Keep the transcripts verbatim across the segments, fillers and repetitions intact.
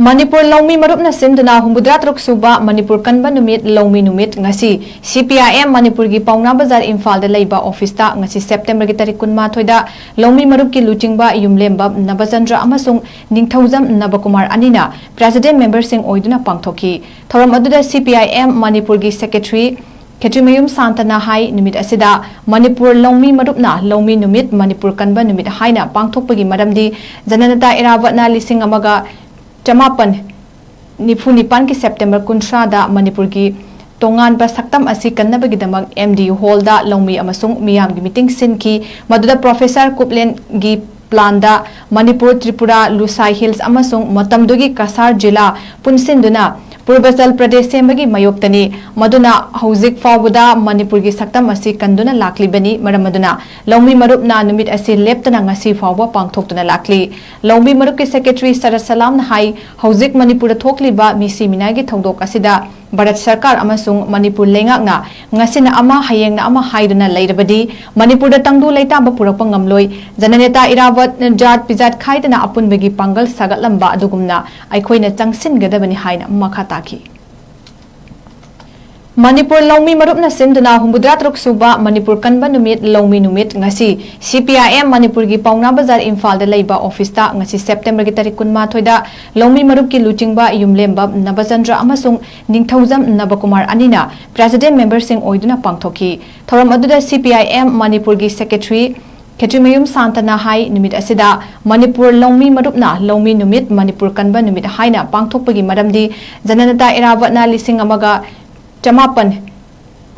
ꯃꯅꯤꯄꯨꯔ ꯂꯧꯃꯤ ꯃꯔꯨꯞꯅ ꯁꯤꯟꯗꯨꯅ ꯍꯨꯝꯐꯨꯇꯔꯨꯛ ꯁꯨꯕ ꯃꯅꯤꯄꯨꯔ ꯀꯟꯕ ꯅꯨꯃꯤꯠ ꯂꯧꯃꯤ ꯅꯨꯃꯤꯠ ꯉꯁꯤ ꯁꯤ ꯄꯤ ꯑꯥꯏ ꯑꯦꯝ ꯃꯅꯤꯄꯨꯔꯒꯤ ꯄꯥꯎꯅꯥ ꯕꯖꯥꯔ ꯏꯝꯐꯥꯜꯗ ꯂꯩꯕ ꯑꯣꯐꯤꯁꯇ ꯉꯁꯤ ꯁꯦꯞꯇꯦꯝꯕꯔꯒꯤ ꯇꯥꯔꯤꯛ ꯀꯨꯟꯃꯥꯊꯣꯏꯗ ꯂꯧꯃꯤ ꯃꯔꯨꯞꯀꯤ ꯂꯨꯆꯤꯡꯕ ꯌꯨꯝꯂꯦꯝꯕ ꯅꯕꯆꯟꯗ꯭ꯔ ꯑꯃꯁꯨꯡ ꯅꯤꯡꯊꯧꯖꯝ ꯅꯕꯀꯨꯃꯥꯔ ꯑꯅꯤꯅ ꯄ꯭ꯔꯦꯁꯤꯗꯦꯟꯠ ꯃꯦꯝꯕꯔꯁꯤꯡ ꯑꯣꯏꯗꯨꯅ ꯄꯥꯡꯊꯣꯛꯈꯤ꯫ ꯊꯧꯔꯝ ꯑꯗꯨꯗ ꯁꯤ ꯄꯤ ꯑꯥꯏ ꯑꯦꯝ ꯃꯅꯤꯄꯨꯔꯒꯤ ꯁꯦꯀ꯭ꯔꯦꯇꯔꯤ ꯈꯦꯇ꯭ꯔꯤꯃꯌꯨꯝ ꯁꯥꯟꯇꯅ ꯍꯥꯏ, ꯅꯨꯃꯤꯠ ꯑꯁꯤꯗ ꯃꯅꯤꯄꯨꯔ ꯂꯧꯃꯤ ꯃꯔꯨꯞꯅ ꯂꯧꯃꯤ ꯅꯨꯃꯤꯠ, ꯃꯅꯤꯄꯨꯔ ꯀꯟꯕ ꯅꯨꯃꯤꯠ ꯍꯥꯏꯅ ꯄꯥꯡꯊꯣꯛꯄꯒꯤ ꯃꯔꯝꯗꯤ ꯖꯅꯅꯦꯇꯥ ꯏꯔꯥꯕꯠꯅ ꯂꯤꯁꯤꯡ ꯑꯃꯒ ꯆꯃꯥꯄꯟ ꯅꯤꯐꯨ ꯅꯤꯄꯥꯟꯒꯤ ꯁꯦꯞꯇꯦꯝꯕꯔ ꯀꯨꯟꯊ꯭ꯔꯥꯗ ꯃꯅꯤꯄꯨꯔꯒꯤ ꯇꯣꯉꯥꯟꯕ ꯁꯛꯇꯝ ꯑꯁꯤ ꯀꯟꯅꯕꯒꯤꯗꯃꯛ ꯑꯦꯝ ꯗꯤ ꯌꯨ ꯍꯣꯜꯗ ꯂꯧꯃꯤ ꯑꯃꯁꯨꯡ ꯃꯤꯌꯥꯝꯒꯤ ꯃꯤꯇꯤꯡ ꯁꯤꯟꯈꯤ꯫ ꯃꯗꯨꯗ ꯄ꯭ꯔꯣꯐꯦꯁꯔ ꯀꯨꯞꯂꯦꯟꯒꯤ ꯄ꯭ꯂꯥꯟꯗ ꯃꯅꯤꯄꯨꯔ, ꯇ꯭ꯔꯤꯄꯨꯔꯥ, ꯂꯨꯁꯥꯏ ꯍꯤꯜꯁ ꯑꯃꯁꯨꯡ ꯃꯇꯝꯗꯨꯒꯤ ꯀꯁꯥꯔ ꯖꯤꯂꯥ ꯄꯨꯟꯁꯤꯟꯗꯨꯅ ꯄꯨꯔꯕꯆꯜ ꯄ꯭ꯔꯗꯦꯁ ꯁꯦꯝꯕꯒꯤ ꯃꯥꯌꯣꯛꯇꯅꯤ꯫ ꯃꯗꯨꯅ ꯍꯧꯖꯤꯛ ꯐꯥꯎꯕꯗ ꯃꯅꯤꯄꯨꯔꯒꯤ ꯁꯛꯇꯝ ꯑꯁꯤ ꯀꯟꯗꯨꯅ ꯂꯥꯛꯂꯤꯕꯅꯤ꯫ ꯃꯔꯝ ꯑꯗꯨꯅ ꯂꯧꯃꯤ ꯃꯔꯨꯞꯅ ꯅꯨꯃꯤꯠ ꯑꯁꯤ ꯂꯦꯞꯇꯅ ꯉꯁꯤ ꯐꯥꯎꯕ ꯄꯥꯡꯊꯣꯛꯇꯨꯅ ꯂꯥꯛꯂꯤ꯫ ꯂꯧꯃꯤ ꯃꯔꯨꯞꯀꯤ ꯁꯦꯀ꯭ꯔꯦꯇꯔꯤ ꯁꯔꯠ ꯁꯂꯥꯝꯅ ꯍꯥꯏ, ꯍꯧꯖꯤꯛ ꯃꯅꯤꯄꯨꯔꯗ ꯊꯣꯛꯂꯤꯕ ꯃꯤꯁꯤ ꯃꯤꯅꯥꯏꯒꯤ ꯊꯧꯗꯣꯛ ꯑꯁꯤꯗ ꯚꯥꯔꯠ ꯁꯔꯀꯥꯔ ꯑꯃꯁꯨꯡ ꯃꯅꯤꯄꯨꯔ ꯂꯩꯉꯥꯛꯅ ꯉꯁꯤꯅ ꯑꯃ, ꯍꯌꯦꯡꯅ ꯑꯃ ꯍꯥꯏꯗꯨꯅ ꯂꯩꯔꯕꯗꯤ ꯃꯅꯤꯄꯨꯔꯗ ꯇꯪꯗꯨ ꯂꯩꯇꯥꯕ ꯄꯨꯔꯛꯄ ꯉꯝꯂꯣꯏ꯫ ꯖꯅꯅꯦꯇꯥ ꯏꯔꯥꯕꯠ ꯖꯥꯠ ꯄꯤꯖꯥꯠ ꯈꯥꯏꯗꯅ ꯑꯄꯨꯟꯕꯒꯤ ꯄꯥꯡꯒꯜ ꯁꯥꯒꯠꯂꯝꯕ ꯑꯗꯨꯒꯨꯝꯅ ꯑꯩꯈꯣꯏꯅ ꯆꯪꯁꯤꯟꯒꯗꯕꯅꯤ ꯍꯥꯏꯅ ꯃꯈꯥ ꯇꯥꯈꯤ꯫ ꯃꯅꯤꯄꯨꯔ ꯂꯧꯃꯤ ꯃꯔꯨꯞꯅ ꯁꯤꯟꯗꯨꯅ ꯍꯨꯝꯐꯨꯇꯔꯨꯛ ꯁꯨꯕ ꯃꯅꯤꯄꯨꯔ ꯀꯟꯕ ꯅꯨꯃꯤꯠ ꯂꯧꯃꯤ ꯅꯨꯃꯤꯠ ꯉꯁꯤ ꯁꯤ ꯄꯤ ꯑꯥꯏ ꯑꯦꯝ ꯃꯅꯤꯄꯨꯔꯒꯤ ꯄꯥꯎꯅꯥ ꯕꯖꯥꯔ ꯏꯝꯐꯥꯜꯗ ꯂꯩꯕ ꯑꯣꯐꯤꯁꯇ ꯉꯁꯤ ꯁꯦꯞꯇꯦꯝꯕꯔꯒꯤ ꯇꯥꯔꯤꯛ ꯀꯨꯟꯃꯥꯊꯣꯏꯗ ꯂꯧꯃꯤ ꯃꯔꯨꯞꯀꯤ ꯂꯨꯆꯤꯡꯕ ꯌꯨꯝꯂꯦꯝꯕ ꯅꯕꯆꯟꯗ꯭ꯔ ꯑꯃꯁꯨꯡ ꯅꯤꯡꯊꯧꯖꯝ ꯅꯕꯀꯨꯃꯥꯔ ꯑꯅꯤꯅ ꯄ꯭ꯔꯦꯁꯤꯗꯦꯟꯠ ꯃꯦꯝꯕꯔꯁꯤꯡ ꯑꯣꯏꯗꯨꯅ ꯄꯥꯡꯊꯣꯛꯈꯤ꯫ ꯊꯧꯔꯝ ꯑꯗꯨꯗ ꯁꯤ ꯄꯤ ꯑꯥꯏ ꯑꯦꯝ ꯃꯅꯤꯄꯨꯔꯒꯤ ꯁꯦꯀ꯭ꯔꯦꯇꯔꯤ ꯈꯦꯇ꯭ꯔꯤꯃꯌꯨꯝ ꯁꯥꯟꯇꯅ ꯍꯥꯏ, ꯅꯨꯃꯤꯠ ꯑꯁꯤꯗ ꯃꯅꯤꯄꯨꯔ ꯂꯧꯃꯤ ꯃꯔꯨꯞꯅ ꯂꯧꯃꯤ ꯅꯨꯃꯤꯠ, ꯃꯅꯤꯄꯨꯔ ꯀꯟꯕ ꯅꯨꯃꯤꯠ ꯍꯥꯏꯅ ꯄꯥꯡꯊꯣꯛꯄꯒꯤ ꯃꯔꯝꯗꯤ ꯖꯅꯅꯦꯇꯥ ꯏꯔꯥꯕꯠꯅ ꯂꯤꯁꯤꯡ ꯑꯃꯒ ꯆꯃꯥꯄꯟ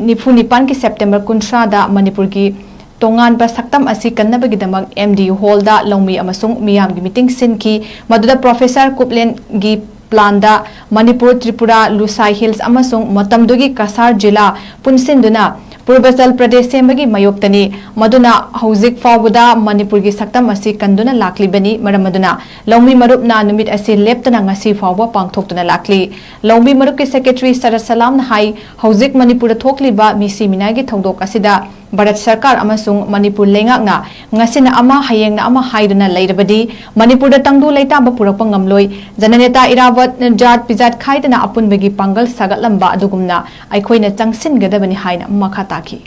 ꯅꯤꯐꯨ ꯅꯤꯄꯥꯟꯒꯤ ꯁꯦꯞꯇꯦꯝꯕꯔ ꯀꯨꯟꯊ꯭ꯔꯥꯗ ꯃꯅꯤꯄꯨꯔꯒꯤ ꯇꯣꯉꯥꯟꯕ ꯁꯛꯇꯝ ꯑꯁꯤ ꯀꯟꯅꯕꯒꯤꯗꯃꯛ ꯑꯦꯝ ꯗꯤ ꯌꯨ ꯍꯣꯜꯗ ꯂꯧꯃꯤ ꯑꯃꯁꯨꯡ ꯃꯤꯌꯥꯝꯒꯤ ꯃꯤꯇꯤꯡ ꯁꯤꯟꯈꯤ꯫ ꯃꯗꯨꯗ ꯄ꯭ꯔꯣꯐꯦꯁꯔ ꯀꯨꯞꯂꯦꯟꯒꯤ ꯄ꯭ꯂꯥꯟꯗ ꯃꯅꯤꯄꯨꯔ, ꯇ꯭ꯔꯤꯄꯨꯔꯥ, ꯂꯨꯁꯥꯏ ꯍꯤꯜꯁ ꯑꯃꯁꯨꯡ ꯃꯇꯝꯗꯨꯒꯤ ꯀꯁꯥꯔ ꯖꯤꯂꯥ ꯄꯨꯟꯁꯤꯟꯗꯨꯅ ꯄꯨꯔꯕꯆꯜ ꯄ꯭ꯔꯗꯦꯁ ꯁꯦꯝꯕꯒꯤ ꯃꯥꯌꯣꯛꯇꯅꯤ꯫ ꯃꯗꯨꯅ ꯍꯧꯖꯤꯛ ꯐꯥꯎꯕꯗ ꯃꯅꯤꯄꯨꯔꯒꯤ ꯁꯛꯇꯝ ꯑꯁꯤ ꯀꯟꯗꯨꯅ ꯂꯥꯛꯂꯤꯕꯅꯤ꯫ ꯃꯔꯝ ꯑꯗꯨꯅ ꯂꯧꯃꯤ ꯃꯔꯨꯞꯅ ꯅꯨꯃꯤꯠ ꯑꯁꯤ ꯂꯦꯞꯇꯅ ꯉꯁꯤ ꯐꯥꯎꯕ ꯄꯥꯡꯊꯣꯛꯇꯨꯅ ꯂꯥꯛꯂꯤ꯫ ꯂꯧꯃꯤ ꯃꯔꯨꯞꯀꯤ ꯁꯦꯀ꯭ꯔꯦꯇꯔꯤ ꯁꯔꯠ ꯁꯂꯥꯝꯅ ꯍꯥꯏ, ꯍꯧꯖꯤꯛ ꯃꯅꯤꯄꯨꯔꯗ ꯊꯣꯛꯂꯤꯕ ꯃꯤꯁꯤ ꯃꯤꯅꯥꯏꯒꯤ ꯊꯧꯗꯣꯛ ꯑꯁꯤꯗ ꯚꯥꯔꯠ ꯁꯔꯀꯥꯔ ꯑꯃꯁꯨꯡ ꯃꯅꯤꯄꯨꯔ ꯂꯩꯉꯥꯛꯅ ꯉꯁꯤꯅ ꯑꯃ, ꯍꯌꯦꯡꯅ ꯑꯃ ꯍꯥꯏꯗꯨꯅ ꯂꯩꯔꯕꯗꯤ ꯃꯅꯤꯄꯨꯔꯗ ꯇꯪꯗꯨ ꯂꯩꯇꯥꯕ ꯄꯨꯔꯛꯄ ꯉꯝꯂꯣꯏ꯫ ꯖꯅꯅꯦꯇꯥ ꯏꯔꯥꯕꯣꯠ ꯖꯥꯠ ꯄꯤꯖꯥꯠ ꯈꯥꯏꯗꯅ ꯑꯄꯨꯟꯕꯒꯤ ꯄꯥꯡꯒꯜ ꯁꯥꯒꯠꯂꯝꯕ ꯑꯗꯨꯒꯨꯝꯅ ꯑꯩꯈꯣꯏꯅ ꯆꯪꯁꯤꯟꯒꯗꯕꯅꯤ ꯍꯥꯏꯅ ꯃꯈꯥ ꯇꯥꯈꯤ꯫